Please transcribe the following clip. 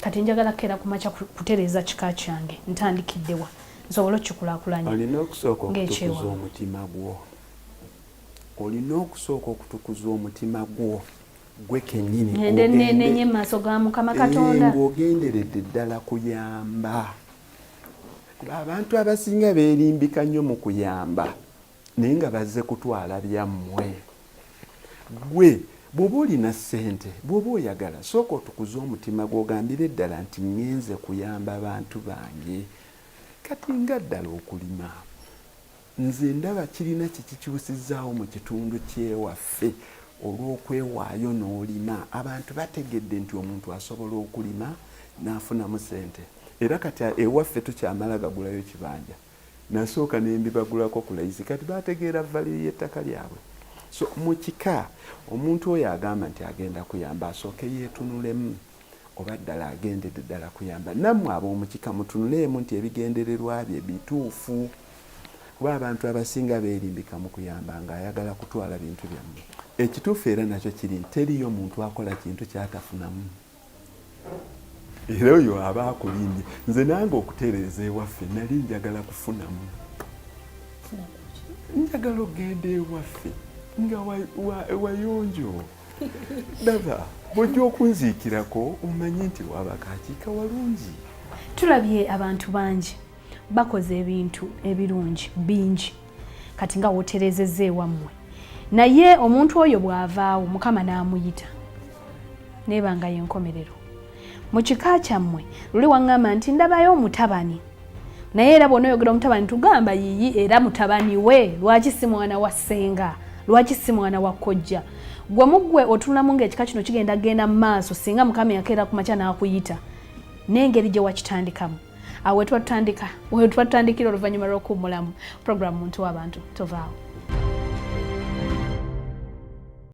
Kati njagala kukeera ku makya kutereeza kika kyange, ntandikiddewa nsobole okukikulaakulanya? Olina okusooka okutukuza Ng'ekyewa. omutima gwo. Olina okusooka okutukuza omutima gwo gwe kennyini. Ngende nenenye mu maaso ga Mukama Katonda. Ng'ogenderedde ddala kuyamba, kuba abantu abasinga beerimbika nnyo mu kuyamba naye nga bazze kutwala byammwe. Gwe bw'oba olina ssente, bw'oba oyagala, sooka otukuze omutima gw'ogambire ddala nti ŋŋenze kuyamba bantu bange. Kati nga ddala okulima, nze ndaba kirina kyekikyusizaawo mu kitundu kyewaffe olw'okwewaayo n'olima. Abantu bategedde nti omuntu asobola okulima n'afunamu ssente, era kati ewaffe tukyamala gagulayo kibanja. Nasooka nembibagulako ku layisi, kati bategeera value y'ettaka lyabwe. So mu kika, omuntu oyo agamba nti agenda kuyamba asooke yeetunulemu oba ddala agendedde ddala kuyamba. Nammwe ab'omukika mutunuleemu nti ebigendererwa bye bituufu, kuba abantu abasinga beerimbika mu kuyamba ng'ayagala kutwala bintu byammwe. Ekituufu era nakyo kiri nti teriyo muntu akola kintu kyatafunamu, era oyo aba akulimbye. Nze nange okutereeza ewaffe nali njagala kufunamu, njagala okugenda ewaffe nga wayonjo. Ndaba bwojja okunziikirako omanye nti wabakakiika walungi. Tulabye abantu bangi bakoze ebintu ebirungi bingi, kati nga woterezezza ewammwe, naye omuntu oyo bw'avaawo Mukama n'amuyita neebanga yenkomerero mu kika kyammwe. Luli waŋŋamba nti ndabayo omutabani, naye era bw'ona oyogera omutabani tugamba yiyi, era mutabani we lwaki si mwana wa ssenga? Lwaki si mwana wa kojja? Gwe muggwe otunulamu ng'ekika kino kigenda genda mu maaso singa Mukama yakeera ku makya n'akuyita n'engeri gye wakitandikamu? Awo wetwatandika, wetwatandikira oluvannyuma lw'okuwummulamu. Program Muntu w'Abantu, tovaawo.